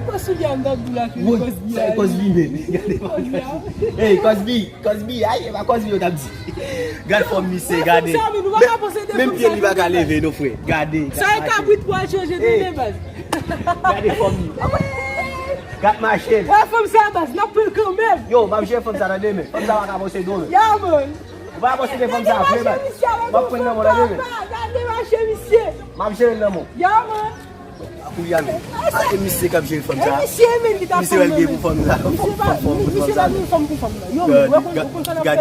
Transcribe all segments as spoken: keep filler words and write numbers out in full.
Mwen soulye a m t ap di w la ke Woy, Cosby sa e a, Cosby menm. Gade Cosby a. Hey, Cosby, Cosby, ay, e pa Cosby yo t ap di. Gad fòm misye, gade. Sa, men nou pa ka posede fòm sa. Menm pye li pa ka leve, non, frè. Gade, sa e kabrit pou al chanje demen, baz. Gade fòm li. Gad mache. Wè fòm sa, baz, n ap pran l kanmenm. Yo, m ap jere fòm sa nan demen. Fòm sa pa ka posede w menm. Ya, man. Ou pa posede fòm sa, vre, baz. M ap pran l nan men w nan demen. Gade mache misye. M ap jere l nan men w. Ya, man. Koulye a menm. E misye k ap jere fanm sa. E misye menm ki t ap fanm nan. Misye wè l gen pou fanm sa. Misye pa, misye pa gen fanm pou fanm nan. Yo, men, wè konn, ou konn sa n ap fè,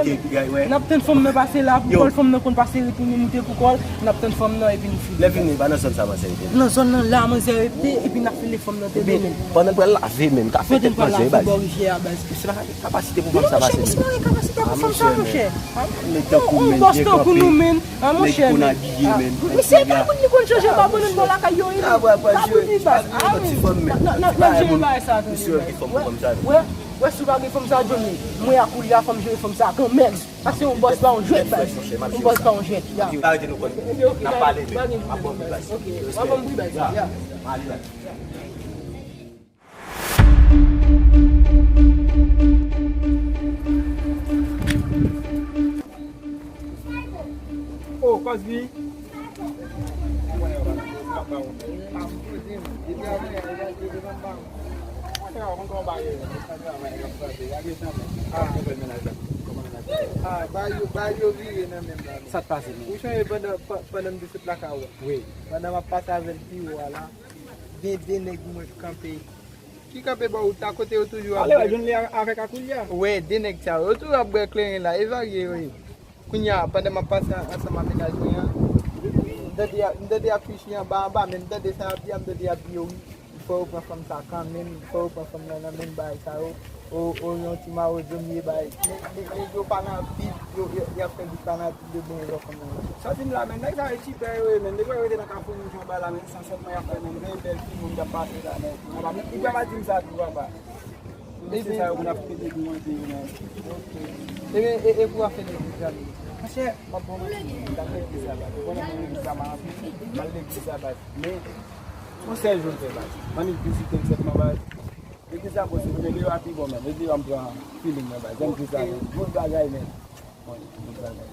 men. N ap tann fanm nan pase la pou kò l, fanm nan konn pase retounen moute pou kò l. N ap tann fanm nan epi n fini. Lè fini, pa nan zòn sa manzè rete. Nan zòn nan la manzè rete, epi n ap file fanm nan tande menm. Pandan n pral lave menm, ka fè tèt manzè, baz. Bò rivyè a, baz. Misye pa gen kapasite pou fanm sa pase. Non, monchè, misye pa gen kapasite pou fanm sa, monchè. Nèg tankou menm, byen kanpe. Nèg konn abiye menm. Misye pa konn li konn chanje ba bannann bò lakay yo wi. Kabrit li baz. Ah wi. N ap, n ap, n ap jere bagay sa, tande. Wè, wè si w pa gen fanm sa, Johnny. Mwen a koulye a fò m jere fanm sa kanmenm. Paske yon bòs pa yon jwèt, baz. Yon bòs pa yon jwèt. Ya. Ebyen, oke, pa gen pwoblèm, baz. Oke, w ap ban m pri, baz. Ya. Oh, Cosby. Ah, ba yo, ba yo vire nan menm la. Sa t pase menm? Ou sonje pandan, pa-, pandan m te sot lakay ou a? Wi. Pandan m ap pase avè l pi wo a la, gen de nèg mwen kanpe. Ki kanpe bò wout la, kote yo toujou ap bwè. Ale wè John Lee avèk Akoulya. Wè, de nèg sa yo, yo toujou ap bwè kleren la, e varye yo ye. Kounye a, pandan m ap pase ansanm ak mennaj mwen an, m tande y ap, m tande y ap chichi anba anba, men m tande sa y ap di a, m tande y ap di yo wi, fò yo pran fanm sa kanmenm, fò yo pran fanm nan nan men bagay sa yo. O, o, yon ti mawozo m ye bay. Nèg, nèg, nèg yo pa nan bib, yo, yo, y ap fè bib pa nan bib, yo benyen lò fanm nan. Sa di m la, men nèg sa yo chita yo ye, men nèg yo rete nan Kafou Wouj anba la, men san sèt mwen y ap fè, men gen bèl timoun k ap pase la, men. Anba, men, li pa di m sa tou, papa. Mesye sa yo, moun ap pete pou manje yo, men. Ebyen, e, e pou afè legliz la, men. Monchè, m ap ba w manti, m t al legliz la, baz. Ou konnen mwen legliz la, m anvi, m al legliz la, baz. Men, yon sèl jou m fè, baz. M annik vizite l sèlman, baz. Legliz la bon, se nèg yo a pi bon, men. Legliz la m pran feeling, men, baz. Legliz la bon. Bon bagay, men. Bon, bon bagay.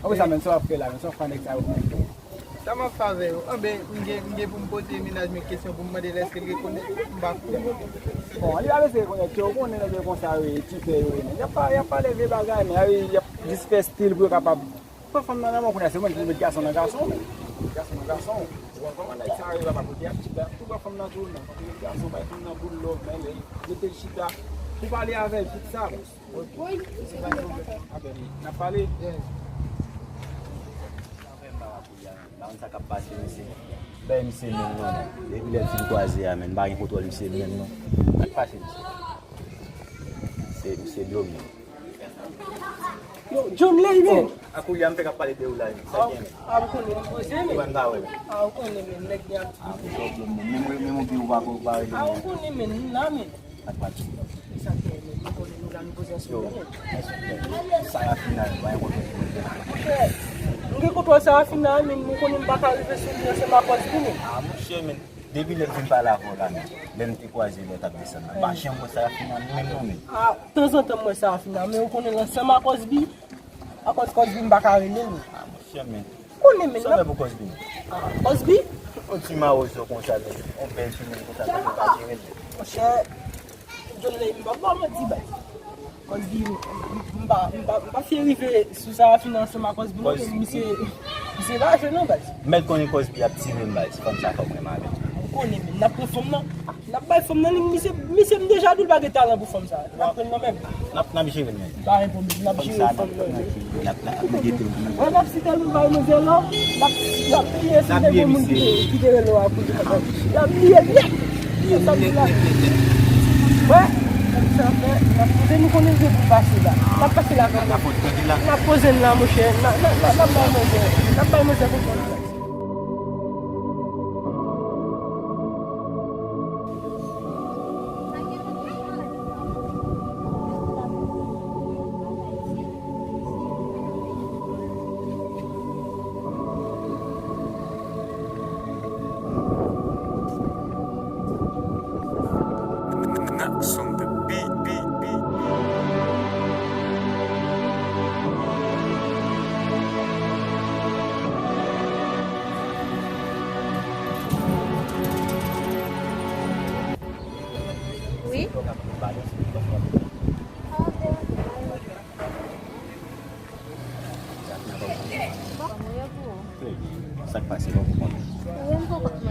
Apre sa, men, sa w ap fè la, men, sa w ap fè nèg sa yo, men. Sa m ap fè avè yo? Anben, m gen, m gen pou m poze mennaj mwen kesyon pou m mande l èske l rekonèt m pa konnen. Bon, li pa bezwen rekonèt ke w konnen nèg yo konsa yo ye, chita yo ye, men. Y ap pa, y ap pale vye bagay, men, y ap jis fè stil pou yo kapab pran fanm nan nan men w, kounye a se mwen ki pou met gason nan gason, men. Gason nan gason. Ou konn kòman nèg sa yo ye, papa, kote y ap chita, y ap tou pran fanm nan tou, men. Kote met gason, bay fanm nan boul love, men, men, mete l chita. Pou pale avè l, tout sa, bon. Ok. N ap pale? Yes. M pa konn sa k ap pase, mesye. Bèy misye menm non, men. Depi lè l fin kwaze a, men, m pa gen kontwòl misye menm non. Sa k pase, mesye? Se misye dlo m non. Yo, John Ley, men. Oh, Akoulya, m fèk ap pale de ou la, men. Sa gen, men? Ah, m konnen, m poze, men. Ou pa wè, men. Ah, ou konnen, men, nèg gen aktivite. Ah, men, men, men, men, ou pa, ou pa rele, ah, ou konnen, men, m la, men. Sa k pase? Sa k fè, men, nou konnen nou la, nou poze ansanm, men. Sarafina, pa gen kontwòl sou mwen. Monchè, m gen kontwòl Sarafina, men nou konnen m pa ka rive sou li ansanm ak Cosby, men. Ah, monchè, men, depi lè m fin pale avè w la, men, lè n te kwaze lè w t ap desann la, m pa janm wè Sarafina menm non, men. Ah, tanzantan m wè Sarafina, men ou konnen l ansanm ak Cosby, akoz Cosby m pa ka rele l. Ah, monchè, men. Konnen, men. Sa w fè pou Cosby, men? Ah, Cosby? Yon ti mawozo konsa, men. Yon bèl timoun konsa, men, pa jere l. Monchè, John Ley, m p ap ba w manti, baz. Cosby, m, m, m pa, m pa, m pa fè rive sou Sarafina ansanm ak Cosby, non, men misye, misye pa jwe, non, baz. Mèt konnen Cosby ap tire m, baz. Fanm sa fò m renmen avè l. Ou konnen, men. N ap pran fanm nan. N ap bay fanm nan li, misye, misye m deja di l pa gen talan pou fanm sa. N ap pran l kanmenm. N ap, n ap jere l, men. Pa gen pwoblèm, n ap jere fanm nan. N ap, n ap, n ap gete l. Wè, n ap site l pou bay manzè love, n ap, n ap bliye si te gen moun ki te, ki te rele w a kounye a. N ap bliye l nèt. Se sa m di la. Wè, se sa m fè, n ap poze, nou konnen se pou pase la. N ap pase la kanmenm. N ap poze n la, monchè. N ap, n ap, n ap, n ap bay manzè, n ap bay manzè kontwòl. Sa k pase, bon, pou konnen. Mwen menm poko konn.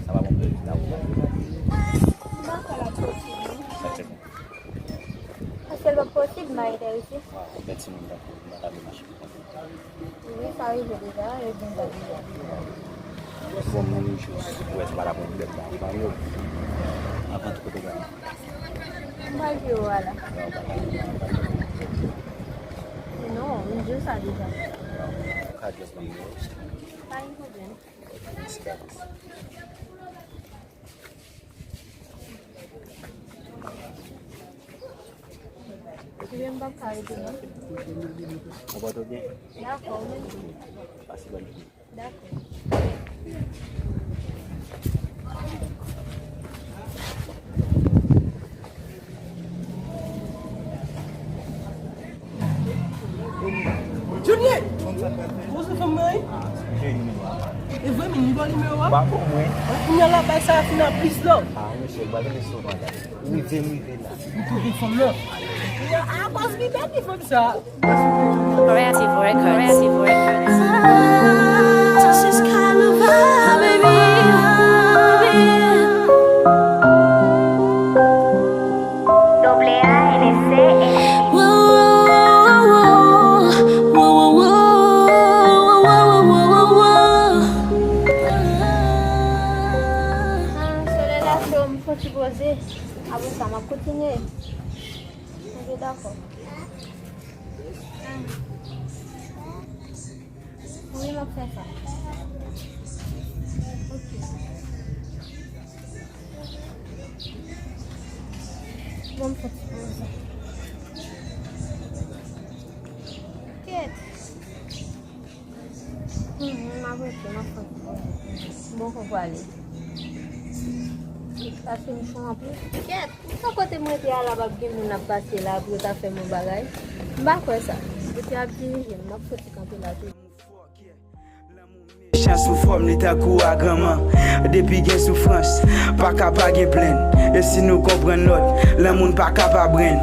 Sa pa bon pou ta pou. M pa kwè l ap posib, non. Sa k fè konsa? Èske l p ap posib, m pa enterese? Waw, ou bèt timoun tankou m pa ta vle mache pou kont mwen. Wi, sa rive deja, e bon, sa rive. Bon, mwen menm, jis, ou wè, se pa la pwoblèm la. Ou pa yo. Avan tout kote w pral. M pral jwe w a la. Non, ou pa ka jwe w a, ou pa ka jwe w a. Non, m di w sa deja. Ou ka jis ban m yo. Pa gen pwoblèm. Mèsi, Kalis. Ebyen, m p ap ka rete non. Konpòte w byen. Dakò, ou menm tou. Pase bòn jounen. Dakò. Juliet! Kote fanm nan ye? E vre, men m ba w nimewo a. Kounye a la, bagay sa a fin an plis lò. Ah, mesye, m pa tande slogan la. Rive m rive la. Ou kote fanm nan? Ah, Cosby bèl li fanm sa. Creative Records. Creative Records. This is kind of vibe, baby. Double A N S C. Whoa, whoa, whoa, whoa. Ah, solèy la cho, m fon ti poze. Apre sa, m ap kontinye. Ok, dakò. Wi, m ap fè sa. Ok. Bon, m fè ti poze. Kèt. Hmm, m ap rete, m ap fè ti poze. M poko prale. Paske m cho anpil. Kèt, sa kote m rete a la, p ap gen moun ap pase la pou yo ta fè m yon bagay. M pa kwè sa. Epi y ap dirije m, m ap fouti kanpe la tou. Mechan sou fòm li tankou agranman. Depi gen soufrans, pa ka pa gen plenn. E si nou konprann lòt, lanmou n pa ka pa brenn.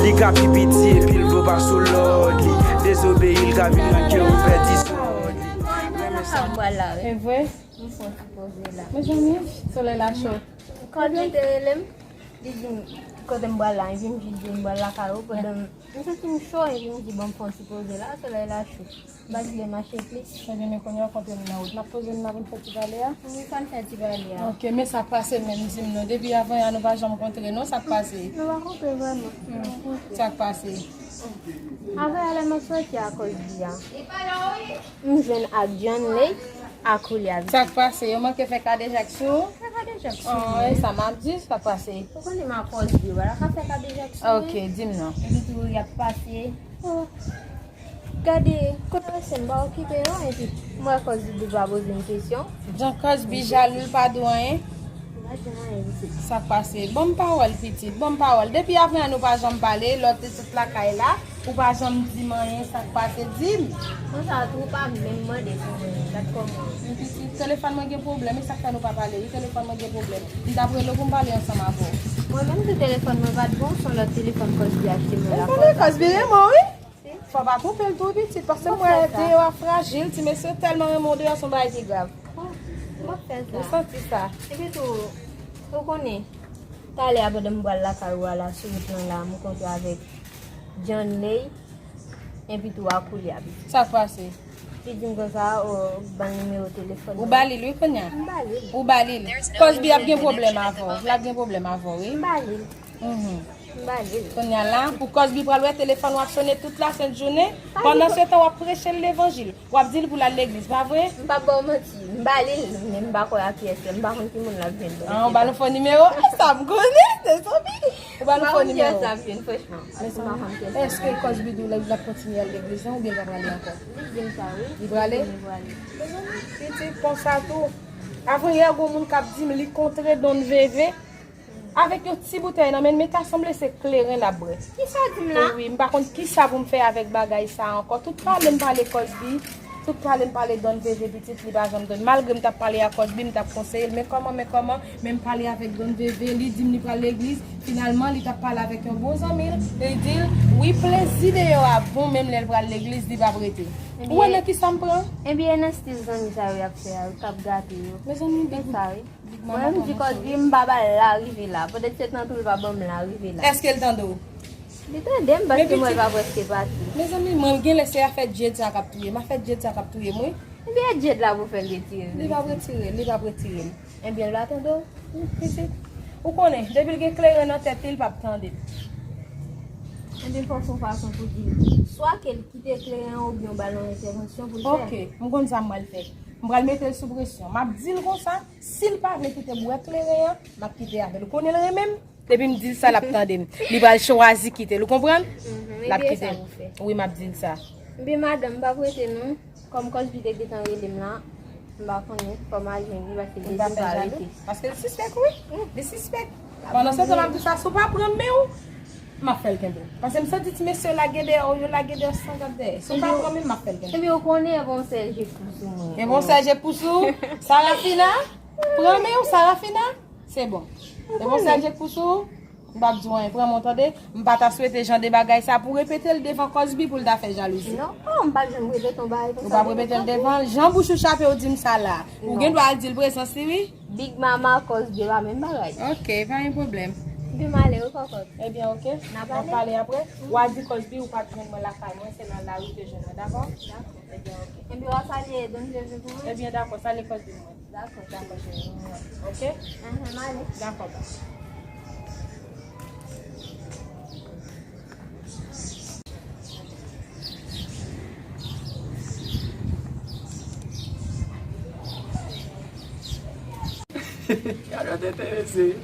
Li ka pi piti epi l vo pa sou lòd li. Dezobeyi l ka vin rann ke ou pèdi sòd li. Renmen sa. E vre? M fon ti poze la. Mezanmi, solèy la cho. Kòd li te rele m, li di m kote m pral la, epi m jis di l m pral lakay ou pandan m santi m cho, epi m di bon m fon ti poze la, solèy la cho. M pa t vle mache plis. Ebyen, men kounye a w kontre m nan wout. N ap poze m nan pou n fè ti pale a? Wi, fò n fè ti pale a. Ok, men sa k pase menm, di m non. Depi avan yè a nou pa janm kontre non, sa k pase? Nou pa kontre vrèman. Hmm. Sa k pase? Avan yè a lè m ap soti a Cosby a. M jwenn ak John Lake ak Julio. Sa k pase? Yo manke fè kadejak sou ou? Fè kadejak sou mwen. Sa m ap di, sa k pase? Ou konnen m ak Cosby, yo pa ka fè kadejak sou mwen. Ok, di m non. Epi tou, y ap pase. Oh. Gade, kote rete m pa okipe yo, epi m wè Cosby pa poze m kesyon. Jan Cosby jalou, l pa di w anyen. M pa di w anyen, pitit. Sa k pase? Ban m pawòl, pitit, ban m pawòl. Depi avan yè a nou pa janm pale, lè w te sot lakay la. Ou pa janm di m anyen, sa k pase, di m. Konsa tou, ou pa menm mande pou mwen, gad kòman. Men pitit, telefòn mwen gen pwoblèm, e sa k fè nou pa pale, wi, telefòn mwen gen pwoblèm. M t ap rele w pou m pale ansanm avè w. Mwen menm tou telefòn mwen pa t bon, se yon lòt telefòn Cosby achte mwen la. Ou konnen Cosby renmen w, wi. Fò w pa twonpe l tou, pitit, paske m wè deyò a frajil, ti mesye yo tèlman renmen w, deyò se yon bagay ki grav. M ap fè sa. Ou santi sa. Epi tou, ou konnen, talè a pandan m pral lakay ou a la, sou wout lan la, m kontre avèk John Lay, epi tou ak Julio. Sa k pase? Li di m konsa, o, ban nimewo telefòn mwen. Ou ba li l, wi, kounye a? M ba li l. Ou ba li l. Cosby ap gen pwoblèm avè w. L ap gen pwoblèm avè w, wi. M ba li l. Mhm. M ba li l. Kounye a la, pou Cosby pral wè telefòn w ap sone tout lasent jounen, pandan se tan w ap preche l levanjil. W ap di l pou l al legliz, pa vre? M p ap ba w manti. M ba li l, men m pa kwè a kiyès li. M pa konn ki moun l ap jwenn. Ah, ou ba nou fo nimewo? E sa m konnen, mezanmi. Ou ba nou fo nimewo? M pa konn kiyès l ap jwenn, franchman. Mezanmi, èske Cosby di w l ap kontinye al legliz lan oubyen l pa prale ankò? Li di m sa, wi. Li prale? Li prale. Mezanmi, pitit konsa tou. Avan yè, gon moun k ap di m li kontre Don Veve. Avèk yon ti boutèy nan men l, men ta sanble se kleren l ap bwè. Kisa w di m la? Wi, m pa konn kisa pou m fè avèk bagay sa a ankò. Tout pale m pale Cosby, Tout pale m pale Don Veve pitit, li pa janm tande. Malgre m t ap pale a Cosby, m t ap konseye l, men kòman, men kòman, men m pale avèk Don Veve, li di m li pral legliz, finalman, li t ap pale avèk yon bon zanmi l, li di l, wi, plezi deyò a bon, menm lè l pral legliz, li p ap rete. Ou wè nan kisa m pran? Ebyen, nan stil zanmi sa yo y ap fè a, yo k ap gate yo. Mezanmi, Big, sa, wi. Big Mama, mwen, m di Cosby, m pa ba l la rive la. Pandan se tan tou, l pa ban m la rive la. Èske l tande w? Li tande m, paske mwen pa prèske pati. Mezanmi, mwen, gen lè se afè Djed sa k ap touye m. Afè Djed sa k ap touye m, wi. Ebyen, Djed la pou fè l retire l. Li p ap retire l, li p ap retire l. Ebyen, l pa tande w. Pitit. Ou konnen, depi l gen kleren nan tèt li, l p ap tande m. Ebyen, fò w fè yon fason pou di l. Swa ke l kite kleren an oubyen w ba l yon entèvansyon pou l fè. Ok, m konn sa m pral fè. M pral mete l sou presyon. M ap di l konsa, si l pa vle kite bwè kleren an, m ap kite avè l. Ou konnen l renmen m? Depi m di l sa, l ap tande m. Li pral chwazi kite l, ou konprann? Mhm, l ap kite m. Wi, m ap di l sa. Ebyen, madanm, m p ap rete non. Kòm Cosby te gentan rele m la, m pa konnen, fò m al jwenn li, paske Djed pa rete. Paske l sispèk, wi. Li sispèk. Pandan se tan, m ap di sa, si w pa pran men w, m ap fè l kenbe w. Paske m santi ti mesye yo lage dèyè w, yo lage dèyè w san gad dèyè. Si w pa pran men m, m ap fè l kenbe w. Ebyen, ou konnen, e bon sèl je pou sou mwen. E bon sèl je pou sou. Sarafina, pran men w, Sarafina. Se bon. Se bon, sèl je pou sou. M p ap di w anyen, pran men w tande. M pa ta swete jan de bagay sa pou repete l devan Cosby pou l ta fè jalouzi. Non, oh, m p ap janm repete yon bagay konsa. Ou p ap repete l devan l. Jan bouch ou chape, ou di m sa la. Ou gen dwa al di l prezans li, wi. Big Mama, Cosby pa menm bagay. Ok, pa gen pwoblèm. Ebyen, m ale, wi, kòkòt. Ebyen, ok. N ap pale apre. W a di Cosby ou pa t jwenn mwen lakay mwen, se nan lari w te jwenn mwen, dakò? Dakò. Ebyen, ok. Ebyen, w a salye Don Veve pou mwen? Ebyen, dakò, salye Cosby pou mwen. Dakò, cheri. Ok? Mhm, m ale. Dakò, bye. Gade yon tenten, mesye.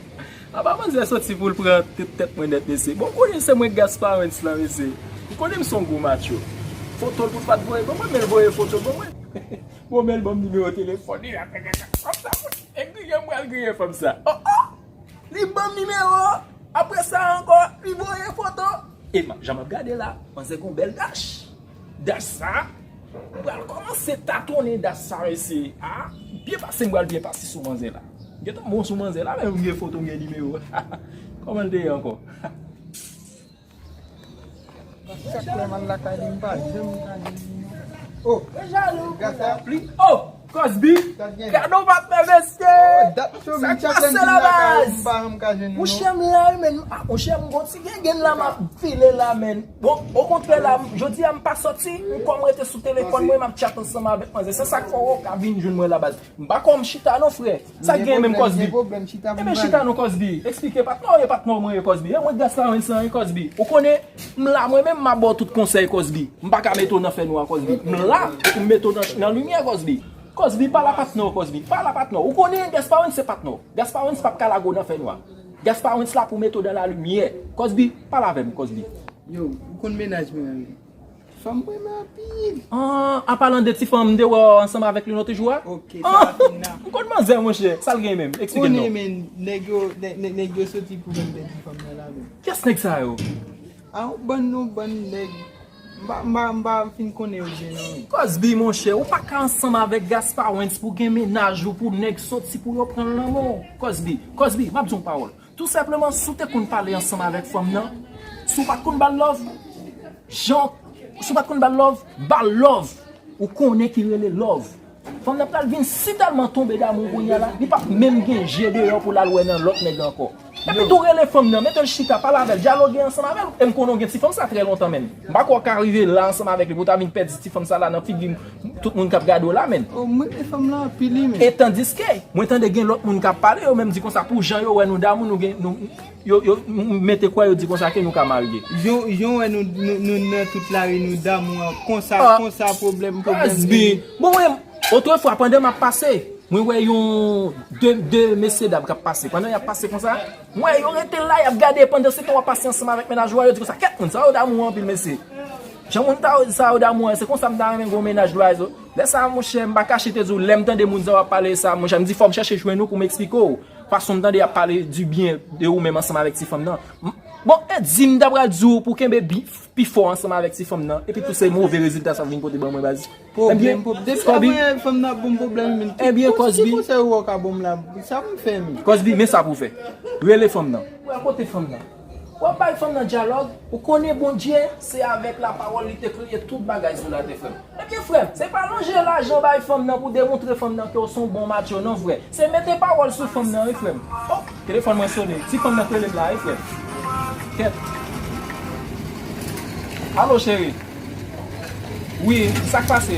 Apa manzè soti pou l pran tout tèt mwen nèt, mesye. Bon, konnen se mwen Gasparens la, mesye. Ou konnen m se yon gwo macho. Foto l pou l pa t voye ban mwen, men l voye foto l ban mwen. Bon, men l ban m nimewo telefòn li, l ap fè kaka kòm sa, e griyen m pral griyen fanm sa. Oh, oh! Li ban m nimewo, apre sa ankò, li voye foto. E m ap, jan m ap gade la, manzè gon bèl dach. Dach sa, m pral kòmanse tatonnen dach sa, mesye. A, byen pase, m pral byen pase sou manzè la. M gentan bon sou manzè la, men m gen foto, m gen nimewo. Kòman l te ye ankò? Chak lè m al lakay li, m pa janm ka jwenn li non. Oh, gade sa. Oh, Cosby. Gade yon patnè, mesye. Sa k pase la, baz? Monchè, m la wi, men. Ah, monchè, m gon ti gengen la, m ap file la, men. Bon, okontrè la, jodi a m pa soti, m kòm rete sou telefòn mwen, m ap tchat ansanm avèk manzè. Se sa k fè w ka vin jwenn mwen la, baz. M pa kwè m chita non, frè. Sa k gen menm, Cosby? Ebyen, chita non, Cosby. Eksplike patnè w, e patnè w mwen ye, Cosby. E mwen Gasparens lan, wi, Cosby. Ou konnen, m la mwen menm, m ap ba w tout konsèy, Cosby. M pa ka mete w nan fènwa, Cosby. M la pou m mete w nan, nan limyè, Cosby. Cosby, pale a patnè w, Cosby. Pale a patnè w. Ou konnen Gasparens se patnè w. Gasparens p ap ka lage w nan fènwa. Gasparens la pou mete w nan lalimyè. Cosby, pale avè m, Cosby. Yo, ou konn mennaj mwen, wi. Fanm mwen renmen anpil. Ah, an palan de ti fanm m te wè w ansanm avèk li lòt jou a? Ok, sa la fin la. M konn manzè, monchè. Sa l gen menm? Eksplike n non. Konnen, men, nèg yo, nè-, nè-, nèg yo soti pou vin pèdi fanm nan la, men. Kiyès nèg sa yo? A, yon bann, yon bann nèg. M pa, m pa, m pa fin konnen yo byen non, men. Cosby, monchè, ou pa ka ansanm avèk Gasparens pou gen mennaj ou, pou nèg soti pou yo pran l nan men w. Cosby, Cosby, m ap di w yon pawòl. Tou senpleman, si w te konn pale ansanm avèk fanm nan, si w pa t konn ba l love, jan, si w pa t konn ba l love, ba l love. Ou konnen ki rele love. Fanm nan pral vin si tèlman tonbe damou kounye a la, li p ap menm gen je deyò pou l al wè nan lòt nèg ankò. Epi tou rele fanm nan, mete l chita, pale avè l, dyaloge ansanm avè l. E m konnen w gen ti fanm sa trè lontan, menn. M pa kwè w ka rive la ansanm avèk li pou w ta vin pèdi ti fanm sa la nan figi tout moun k ap gade w la, menn. Oh, mwen renmen fanm lan anpil, wi, menn. E tandiske, mwen tande gen lòt moun k ap pale, yo menm di konsa, pou jan yo wè nou damou, nou gen, nou, yo, yo mete kwè yo di konsa ke nou ka marye. Jan, jan wè nou, nou, nou nan tout lari, nou damou an, konsa, konsa, pwoblèm, pwoblèm. Cosby. Bon, mwen, otrefwa, pandan m ap pase, mwen wè yon de, de mesye dam k ap pase. Pandan y ap pase konsa, mwen wè yo rete la, y ap gade. Pandan se tan, w ap pase ansanm avèk mennaj ou a, yo di konsa, kèt moun sa yo damou anpil, mesye. Jan moun ta yo di sa yo damou an, se konsa m ta renmen gen yon mennaj lwazo. Lè sa, monchè, m pa kache te di w, lè m tande moun sa yo ap pale sa, monchè, m di fò m chèche jwenn ou pou m eksplike w. Fason m tande y ap pale di byen de ou menm ansanm avèk ti fanm nan. M, Bon, e di m ta pral di w pou kenbe bif pi fò ansanm avèk ti fanm nan, epi tou se move rezilta sa vin pote ban mwen baz. Pwoblèm, pwoblèm. Depi apre fanm nan ap ban m pwoblèm, men. Ebyen, Cosby. Ki konsèy ou ka ban m la? Sa pou m fè, men. Cosby, men sa pou w fè. Rele fanm nan. Ou al kote fanm nan. W ap bay fanm nan dyalòg. Ou konnen Bondye, se avèk lapawòl li te kreye tout bagay sou latè, frè m. Ebyen, frè m, se pa lonje lajan bay fanm nan pou demontre fanm nan ke w se yon bon matcho, non, frè. Se mete pawòl sou fanm nan, wi, frè m. Oh, telefòn mwen sonnen. Ti fanm nan k rele m la, wi, frè m. Kèt. Alo, cheri. Wi, sa k pase?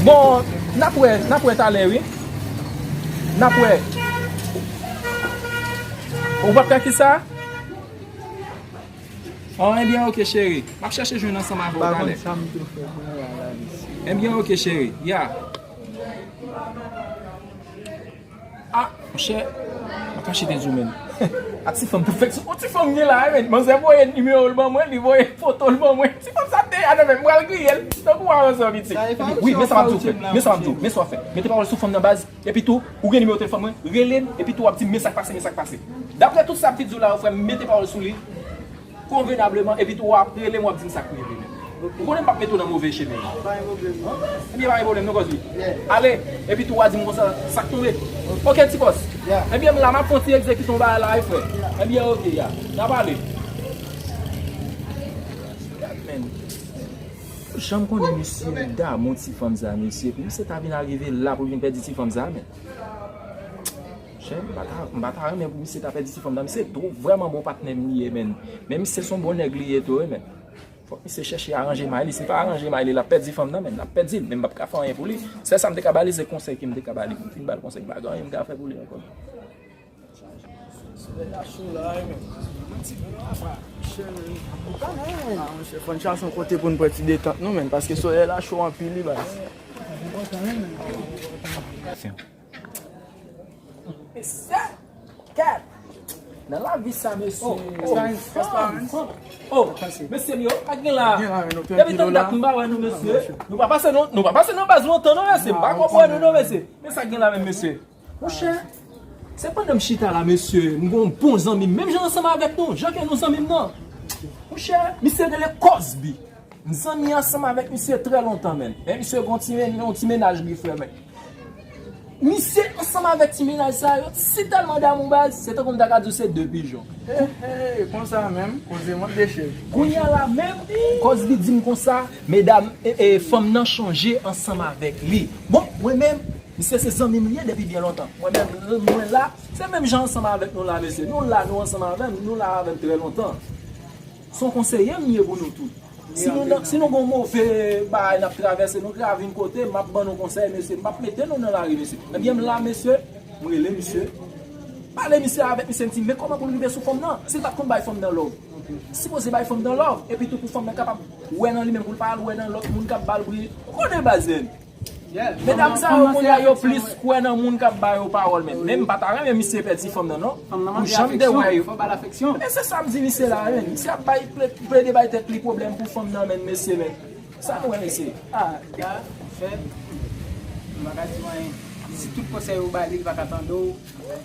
Bon, n ap wè, n ap wè talè, wi. N ap wè. Ou p ap fè kisa? Oh, ebyen, oke, cheri. M ap chèche jwenn ansanm avè w talè. Ebyen, oke, cheri. Ya. Ah, monchè, m ap achte di w menm. A ti fanm tou fèk sou, ti fanm gen la, men. Manzè voye nimewo l ban mwen, li voye foto l ban mwen. Ti fanm sa te, a non, men, m pral griye l. Tankou w avanse an piti. Wi, men sa m ap di w fè. Men sa m ap di w, men sa w ap fè. Mete pawòl sou fanm nan baz, epi tou, ou gen nimewo telefòn mwen, rele m, epi tou w ap di m men sa k pase, men sa k pase. Daprè tout sa m fin di w la, frè m, mete pawòl sou li. Konvenableman, epi tou w ap rele m, w ap di m sa k rive menm. Ou konnen m p ap mete w nan move chemen. Pa gen pwoblèm, non. Ebyen, pa gen pwoblèm, non, Cosby. Ale, epi tou w a di m konsa, sa k tonbe. Oke, ti bòs. Ebyen, m la, m ap fè yon ti egzekite yon bagay la, wi, frè. Ebyen, oke, ya. N a pale. Gad, men. Jan m konnen misye damou ti fanm sa, mesye. Pou misye ta vin arive la pou l vin pèdi ti fanm sa, men. Chè, m pa ta, m pa ta renmen pou misye ta pèdi ti fanm nan. Misye tou vrèman bon patnè m li ye, men. Men misye se yon bon nèg li ye tou, wi, men. Fòk misye chèche aranje may li. Si l pa aranje may li, l ap pèdi fanm nan, men. L ap pèdi l, men m p ap ka fè anyen pou li. Sèl sa m te ka ba li, se konsèy ke m te ka ba li. M fin ba l konsèy, m pa gen anyen m ka fè pou li ankò. Solèy la cho la, wi, men. Chè, men. Ah, monchè, fò n chache yon kote pou n pran ti detant, non, men. Paske solèy la cho anpil, wi, baz. Mesye, gad. Nan lavi sa, mesye. Oh, oh, oh, mesye m yo, pa gen la. Depi tann dat m pa wè nou, mesye. Nou pa pase non, nou pa pase nan baz lontan non, mesye. M pa konprann nou non, mesye. Men sa gen la menm, mesye. Monchè, se pandan m chita la, mesye, m gon bon zanmi m, menm jan ansanm avèk nou, jan ke nou zanmi m nan. Monchè, misye rele Cosby. M zanmi ansanm avèk misye trè lontan, menn. Men misye gon ti men-, yon ti mennaj li, frè, men. Misye ansanm avèk ti mennaj sa yo, si tèlman damou baz, se tankou m ta ka di w se de pijon. Hey, hey, konsa menm, koze mòd de chèf. Kounye a la menm, Cosby di m konsa, medam, e, e, fanm nan chanje ansanm avèk li. Bon, mwen menm, misye se zanmi m li ye depi byen lontan. Mwen menm, mwen la, se menm jan ansanm avèk nou la, mesye. Nou la, nou ansanm avè m, nou la avè m trè lontan. Se yon konseye m ye pou nou tout. Si nou nan, si nou gon move bagay n ap travèse, nou travin kote, m ap ban nou konsèy, mesye, m ap mete nou nan lari, mesye. Ebyen, m la, mesye, m rele misye. Pale misye avèk misye, m di, men kòman pou l rive sou fanm nan? Si l pa t konn bay fanm nan love. Sipoze bay fanm nan love, epi tou pou fanm nan kapab wè nan li menm, pou l pa al wè nan lòt moun k ap ba l bri. Ou konnen baz, menn. Medam sa yo kounye a yo plis kwè nan moun k ap ba yo pawòl menm. Men m pa ta renmen misye pèdi fanm nan non. Pou jan m te wè yo. Men se sa m di misye la, menn. Misye ap bay, plede bay tèt li pwoblèm pou fanm nan, menn, mesye, menn. Sa nou wè, mesye? Ah, gad, fè. M pa ka di w anyen. Si tout konsèy ou ba li, li pa ka tande w.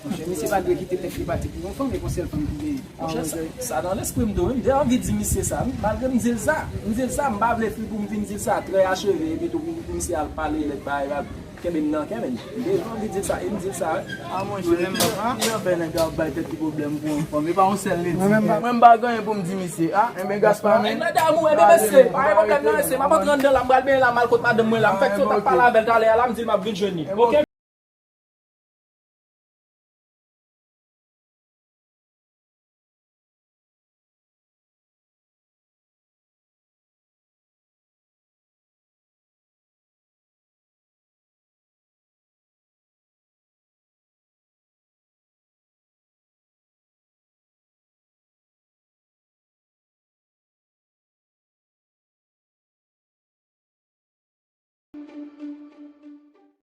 Monchè, misye pa dwe kite tèt li pati pou yon fanm, e yon sèl fanm ki genyen. Monchè, sa, sa nan lespri m tou, wi. M te anvi di misye sa, wi. Malgre m di l sa, m di l sa, m pa vle fi pou m vin di l sa trè acheve, epi tou pou, pou misye al pale, lèt bagay la, kenbe m nan kè, men. M te anvi di l sa, e m di l sa, wi. Ah, monchè, ki jan fè nèg la ap bay tèt li pwoblèm pou yon fanm? E pa yon sèl li di. Mwen menm, mwen m pa gen anyen pou m di misye. Ah, enben, Gaspar, men. Nèg la damou, enben, mesye, pa gen pwoblèm non, mesye. M ap antre anndan la, m pral benyen la, m al kot madanm mwen la. M fèk sot ak pale avè l talè a la, m di l m ap vin jwenn li. Ok?